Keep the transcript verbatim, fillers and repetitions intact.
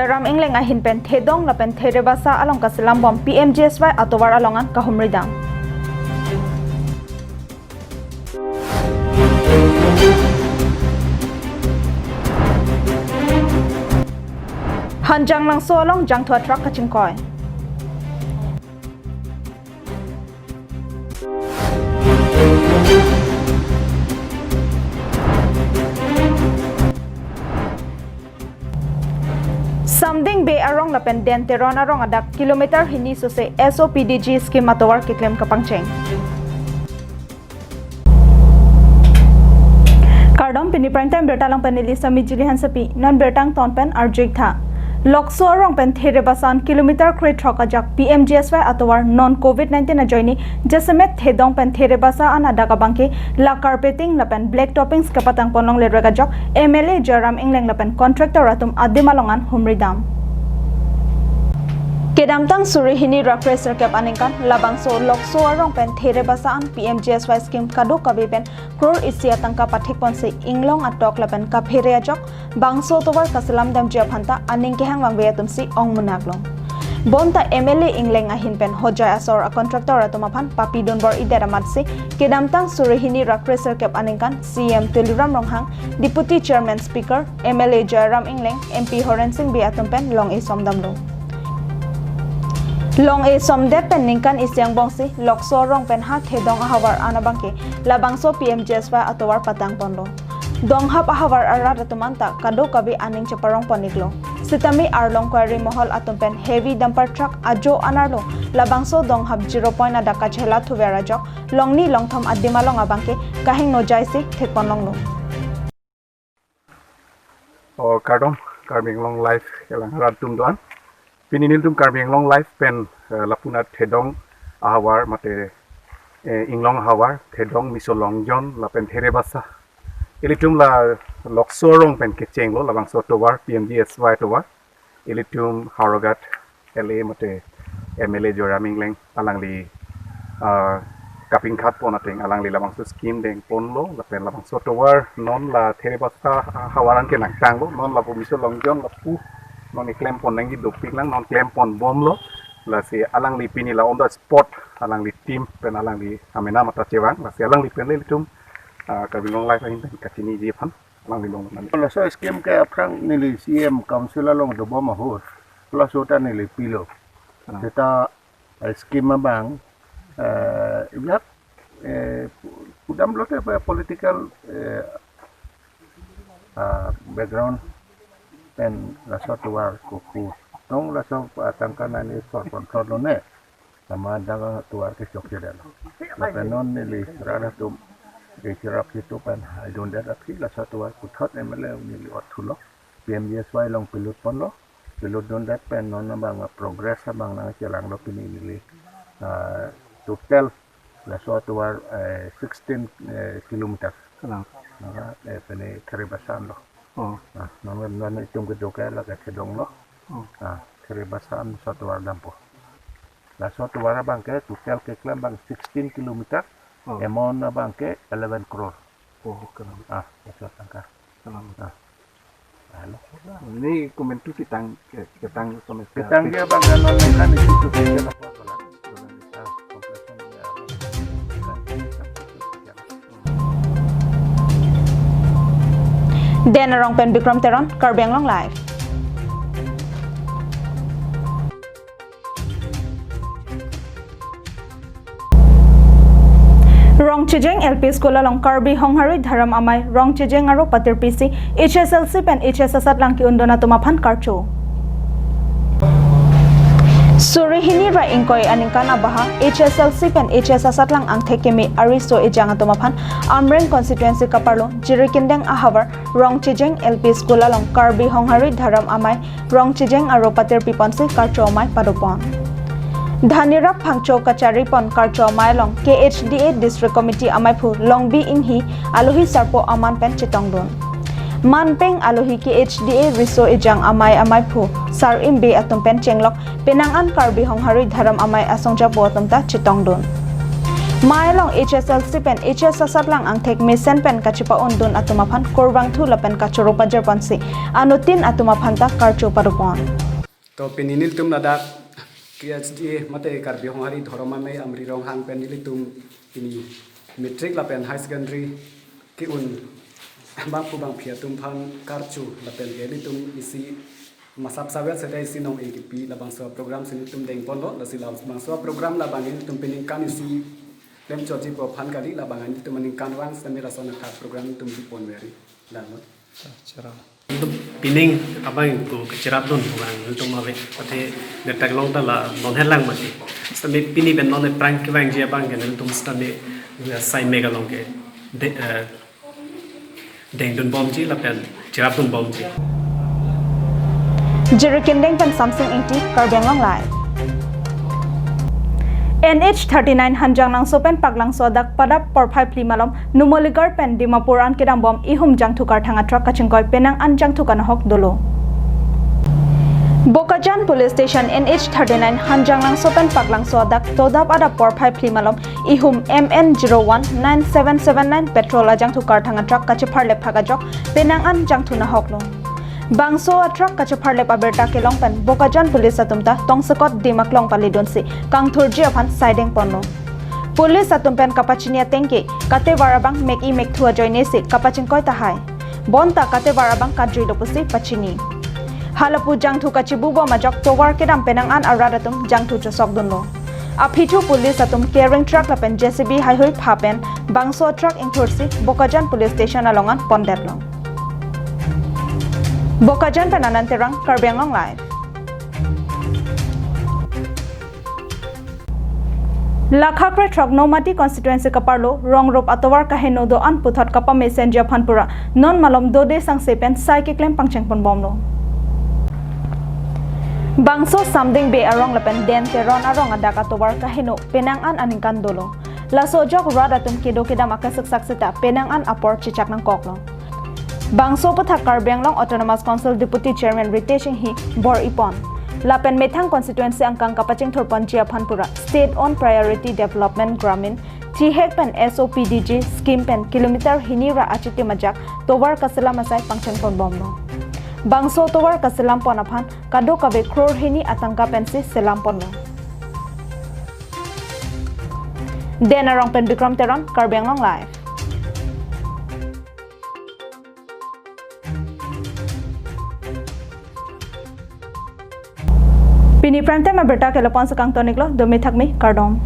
Ram Ingleng ahin pen thedong lapen therebasa along kaselam bom P M G S Y atovar along an kahumri dam. Hanjanglangso along jangthu a truck kachingkoi. Samding Bey arong lapen Den Teron arong adak kilometer hini sose S O P D G scheme atovar keklem kapangcheng. Kardom, pini prime time birta along pen neli Sami Jili Hansepi, non birta angton pen arju-ik tha. Lokso arong pen therebasa an kilometer krethrok ajak P M G S Y atovar non covid nineteen ajoine jasemet thedong pen therebasa an adak abangke la carpeting lapen black toppings kapatang ponlongle rek ajok M L A Joyram Ingleng lapen contractor atum adim along an humri dam. Kedamtang suri hini ra kre sirkep aningkan labangso Lokso arong pen therebasa an P M G S Y scheme kadokave pen crore isi atangka pathik ponsi inglong atok lapen kaphere ajok bangso tovar kaselam damji aphanta aning kehang vangve atumsi ong munak long. Bonta M L A Ingleng ahin pen hojai asor a contractor atum aphan papi dunbor-idet amatsi kedamtang suri hini ra kre sirkep aningkan C M Tuliram Ronghang, Deputy Chairman Speaker, M L A Joyram Ingleng, M P Horen Sing Bey atum pen long-e som damlo. Long-e somdet pen ningkan isi angbongsi Lokso arong pen ha thedong ahavar an abangke labangso P M G S Y atovar patang ponlo. Donghap ahavar arat atum anta kadokave aning cheparong pon-iklo. Sitame Arlong Quarry Mohol atum pen heavy dumper truck ajo an arlo labangso donghap zero point adak kachela thuver ajok longni longthom adim along abangke kahingno jaisi thek ponlonglo. O kardom, Karbi Anglong Live kelang rat atum do-an. Pini nelitum Karbi Anglong Live pen, eh, lapu-an thedong ahavar mate, eh, inglong ahavar, thedong, miso longjon lapen therebasa. Ilitum la Lokso arong pen kechenglo labangso tovar, P M G S Y tovar. Ilitum Howraghat L A mate M L A Joyram Ingleng alangli, ah, kapingkhat pon ateng alangli labangso scheme deng ponlo lapen labangso tovar non la therebasa, ah, ahavar an ke nangtanglo, non lapu miso longjon lapu non keklem pon nangji dopik lang, non klem pon bomlo. Lasi alangli pini la on the spot alangli team pen alangli amena mata chevang, lasi alangli pen le ilitum, ah, Karbi Anglong Live ahin pen kachiniji aphan. Alangli long nang. Laso scheme ke aphrang neli C M council along dobom ahut, laso ta neli pilo. Ah. Seta, eh, scheme abang, eh, yak, eh, pu-, pudam lote pa political, eh, ah, background pen laso tovar kuku. Tong laso atangka nani sor control lone. Tama daga tovar ke chokche dalo. Lapen non neli rat atum ke cherap situ pen haidundet aphi laso tovar puthot M L A neli othulo. P M G S Y along pilut ponlo. Pilut dundet pen non abang progress abang nangchelanglo pini neli, ah, total laso tovar, eh, sixteen, eh, kilometer. Kalang. Nang, eh, pini therebasa anlo. Oh. Ah, non, non itum kedo ke la kethedonglo. Oh. Ah, therebasa an laso tovar dampo. Laso tovar abangke total keklem abang sixteen kilometer, oh, amount abangke eleven crore. Oh, kalang. Ah, laso tangka. Kalang. Ah. Halo. Ini komentu kitang, ke-, kitang sama sekali. Kitang dia abang kan online kan itu tuh dia dapat apa lah. Ah, kompleksan dia. Den arong pen Bikram Teron, Karbi Anglong Live. Rongchejeng L P School along Karbi Honghari Dharam Amei Rongchejeng aro patirpi si H S L C pen H S asatlang ke-undun atum aphan karcho. Suri hini ra ingkoi aningkan abaha H S L C pen H S asatlang angthek keme ariso ejang atum aphan Amreng constituency kaparlo Jirikindeng ahavar Rongchejeng L P School along Karbi Honghari Dharam Amei Rongchejeng aro patirpi ponsi karcho amei padopon. Dhanirap Phangcho kachari pon karcho amei along K H D A District Committee ameiphu Longbi Inghi alohi sarpo aman pen chetongdun. Manpeng alohi K H D A riso ejang amei ameiphu Sar Imbe atum pen chenglok penang an Karbi Honghari Dharam Amei asongjapo atum ta chetongdun. Mai along H S L C pen H S asatlang angthek mesen pen kachepa-undun atum aphan kurvangthu lapen kachoro pajirponsi anuttin atum aphanta karcho padopon. To pini nelitum ladak K H D A mate Karbi Honghari Dhorom Amei Amri Ronghang pen nelitum pini matric lapen high secondary ke-un bangphu bangphi atum aphan karcho lapen ke nelitum isi masap savel seta isi nong-e kipi labangso program si nelitum dengponlo, lasi labangso program labang nelitum peningkan isi klemchotji pu aphan kali, labang nelitum aningkanvang seta mera son athak program nelitum dipon veri. Danglo. Chara. Nelitum pining abang pu kacherapdun abang nelitum ave, athe detak long ta la non helang mati. Seta pini pen non aphrang kevangji abang ke nelitum seta sai mek along ke de, eh, dengdunbomji lapen cherapdunbomji. Jirikindeng pen Samsing Ingti, Karbi Anglong Live. N H thirty-nine Hanjanglangso pen Paklangso adak padap porphai phli malom Numaligarh pen Dimapur an kedambom ihum jangthu karthang atruck kachingkoi penang an jangthu kanahok dolo. Bokajan Police Station N H thirty-nine Hanjanglangso pen Paklangso adak todap adap porphai phli malom ihum M N zero one nine seven seven nine petrol ajangthu karthang atruck kachepharlep phak ajok penang an jangthu nahoklo. Bangso atruck kachepharlep abirta kelong pen Bokajan Police atum ta tongsekot dim aklong palidunsi kangthurji aphan saidengponlo. Police atum pen kapachini ateng ke katovar abang mek-i mekthu ajoinesi kapachingkoi tahai. Bonta katovar abang kadruilo pusi pachini. Halapu jangthu kachibubom ajok tovar kedam penang an arat atum jangthu chosokdunlo. Aphi thu police atum carrying truck lapen J C B haihui pha pen bangso truck ingthursi Bokajan Police Station along an pondetlo. Bokajan pen Anand Terang, Karbi Anglong Live. Lakha kre throk Nomati constituency kaparlo rong rup atovar kaheno do-an puthot kapamesenji aphan pura non malom dode sangse pen sai keklem pangchengponbomlo. Bangso Samding Bey arong lapen Den Teron arong adak atovar kaheno penang an aningkan dolo. Laso ajok rat atum kedo kedam akesaksak seta penang an apor chechak nangkoklo. Bangso aputhak Karbi Anglong Autonomous Council Deputy Chairman Ritesh Enghi bor-ipon. Lapen methang constituency angkang kapachingthurponji aphan pura State Owned Priority Development Gramin, THEC pen S O P D G scheme pen kilometer hini ra achitim ajak tovar kaselam asai pangchengponbomlo. Bangso tovar kaselampon aphan kadokave crore hini atangka pensi selamponlo. Den arong pen Bikram Teron, Karbi Anglong Live. Pini prime time abirta ke lapu-an si kangton-iklo, dome thakme, kardom.